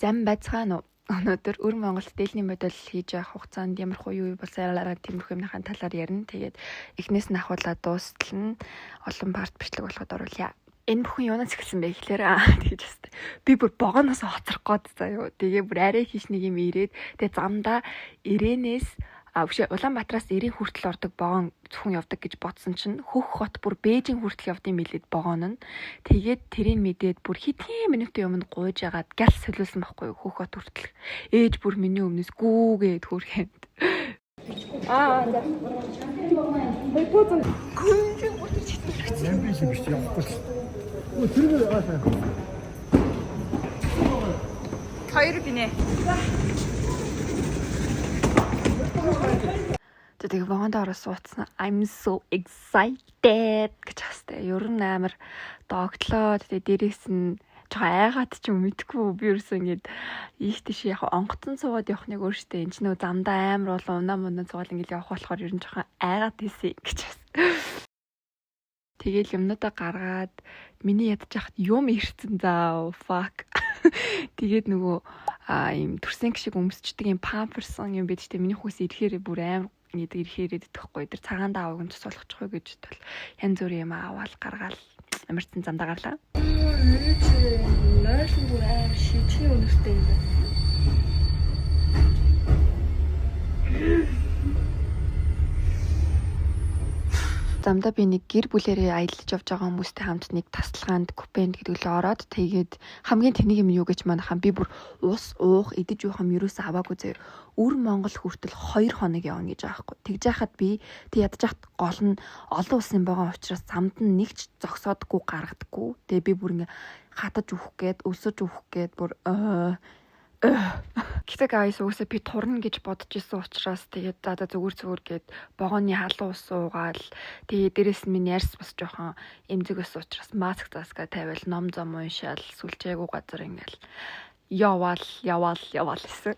Зам байцгаана уу? Өнөөдөр өр Монголд дээлний модель хийж явах хугацаанд ямар хуу юу болсон тиймэрхүү юмныхаа талаар ярина. Тэгээд эхнээс нь ахуулаад дуустал нь олон part бичлэг болгоод оруулъя. Энэ бүхэн юунаас эхэлсэн бэ гэхлээр тэгж бастай. Би бүр вагоноос хоцрох гээд заяо. Тэгээ бүр арай хийш нэг юм ирээд тэгээ замдаа Ирээнээс биш, Улаанбаатараас 90 хүртэл ордог вагон зөвхөн явдаг гэж бодсон чинь Хөх хот бүр Бээжин хүртэл явд юм билээд вагон нь. Тэгээд тэрийг мэдээд бүр хэдхэн минутын өмнө гуйж агаад гял солиулсан байхгүй юу, Хөх хот хүртэл. Ээж бүр миний өмнөөс гүүгээд хөөрхөнд. Аа, за. Ямар биш юм биш, явахгүй л. Өө, тэр аа. Хоёр бинэ. Тэгээ вагонд ороо суудсан. I'm so excited гэж хастай. Ер нь амар догтлоо. Тэгээ дээрээс нь жоохон айгаад ч юм, мэдгүй, би ерөөсөө ингээд ийх тийш яг онгоцон суугаад явах нэг өөртөө, энэ ч нөө замдаа амар болон унаа мунаа суугаад ингээд явах болохоор ер нь жоохон айгаад тийсэн гэж бас. Тэгэл юмнуудаа гаргаад миний ядаж хахад юм ирсэн заа, fuck. Тэгээд нөгөө ийм төрсөн шиг өмсчдэг юм памперсон юм бид ч миний хүүс ирэхээр бүр амар ингээд ирэхээр идэхгүй. Тэр цагаан даавыг нь тус болгочихгүй гэж бол янз бүрийн юм аваал гаргаал амарцсан замдаа гарлаа. Ээж нойлон бүр амар шижгийн үнэртэй юм байна. Замдаа би нэг гэр бүлэрээ аялаж явж байгаа хүмүүстэй хамт нэг тасалгаанд, купенд гэдэг л ороод, тэгээд хамгийн тэнэг юм юу гэж манайхан, би бүр ус уух, идэж уух юм ерөөсөө аваагүй заяа. Өр Монгол хүртэл 2 хоног явна гэж байгаа хгүй. Тэгж яхад би тэг ядаж хат гол нь олон улсын байгаа учраас замд нь нэг ч зогсоодгүй, гаргадаггүй. Тэгээ би бүр ингээ хатаж өөх гээд, өлсөж өөх гээд бүр. Гэтэ guys, угсаа би турна гэж бодож исэн учраас тэгээд за зүгээр зүгээр гээд вагоны халуун ус уугаал, тэгээд дээрэс нь миний арьс бас жоохон эмзэг байсан учраас маск заска тавиал, ном зом уншаал, сүлжээгүй газар ингээл яваал яваал яваал гэсэн.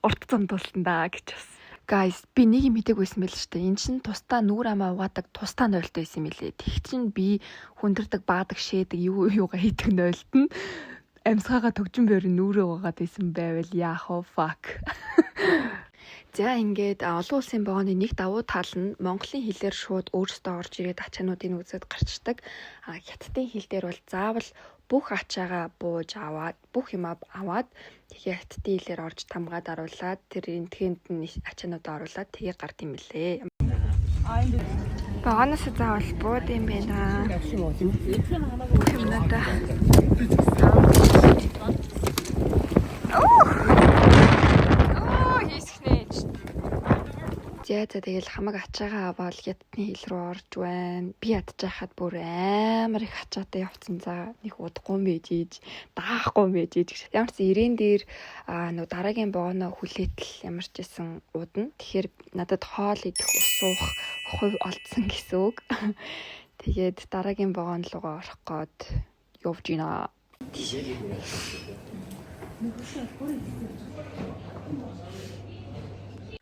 Урт зам тултан да гэж бас. Guys, би нэг юм мэдээг байсан байл шүү дээ. Эн чин тусдаа нүүр амаа угаадаг тусдаа нойлтой байсан юм лээ. Тэг чин би хүндэрдэг, баадаг, шээдэг, юу юугаа хийдэг нойлт нь амьсгаагаа төгжин бойр нүүрээ угаагаад байсан байвал яах вэ, fuck. За, ингээд олон улсын вагоны нэг давуу тал нь монголын хэлээр шууд өөрсдөө орж ирээд ачаануудыг үзээд гарчдаг. А хятадын хэл дээр бол заавал бүх ачаагаа бууж аваад, бүх юм аваад, тэгээ хятадын хэлээр орж тамгаа даруулаад, тэр энтгэнд нь ачаануудаа оруулаад тэгээ гард юм лээ. Вагоноос заавал бууд юм байна. Бүх юмнуудаа. Оо, хийсгнэ. За за, тэгэл хамаг ачаагаа аваад хятадны хэл рүү орж байна. Би ядж хахад бүр амар их ачаатай явцсан. За, нэг удахгүй мэж ийж, даахгүй мэж ийж. Ямар ч ирээн дээр нөө дараагийн вагоноо хүлээтэл ямар ч исэн удна. Тэгэхээр надад хоол идэх, ус уух хувь олдсон гэсэн үг. Тэгээд дараагийн вагон руугаа орох гээд явж гинэ. Тийшээ.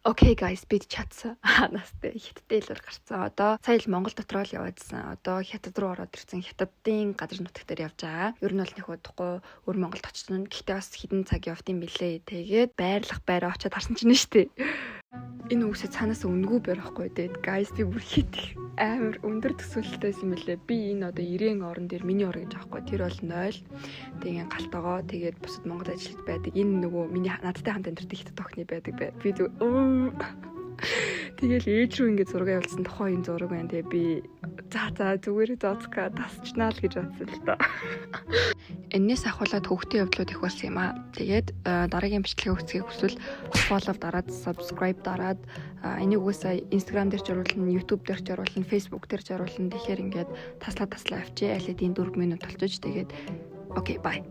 Okay guys, бид чадсан. Настай хятадын хэлээр гарцсан. Одоо сая л Монгол дотроо л яваадсан. Одоо хятад руу ороод ирсэн. Хятадын газар нутаг дээр явж байгаа. Ер нь бол нэг удахгүй өр Монголд очсон. Гэхдээ бас хэдэн цаг явд юм билээ. Тэгээд байрлах байраа очиод харсан чинь штэ. Энэ үгсээ цаанаас үнэгүй байр ахгүй дээ. Guys, би бүр хит их амар өндөр төсөөлөлтэй байсан мөлий. Би энэ одоо 90 орон дээр миний ор гэж аахгүй. Тэр бол 0. Тэгээ галтагоо, тэгээд бусад Монгол ажилд байдаг. Энэ нөгөө миний надтай хамт амьдардаг хятад охины байдаг бай. Би зүг тэгэл ээж рүү ингээд зураг явуулсан, тухайн энэ зураг байна. Тэгээ би за за зүгээр зооцгаа тасчнаа л гэж бодсон л доо. Эннээс ахуулаад хөвгтийн явдлууд их болсон юм аа. Тэгээд дараагийн бичлэгээ үзэхийг хүсвэл follow дараад, subscribe дараад, энийг угаасаа Instagram дээр ч оруулна, YouTube дээр ч оруулна, Facebook дээр ч оруулна. Тэгэхээр ингээд таслаа таслаа авчи. Аль хэдийн 4 минут болчих. Тэгээд okay, bye.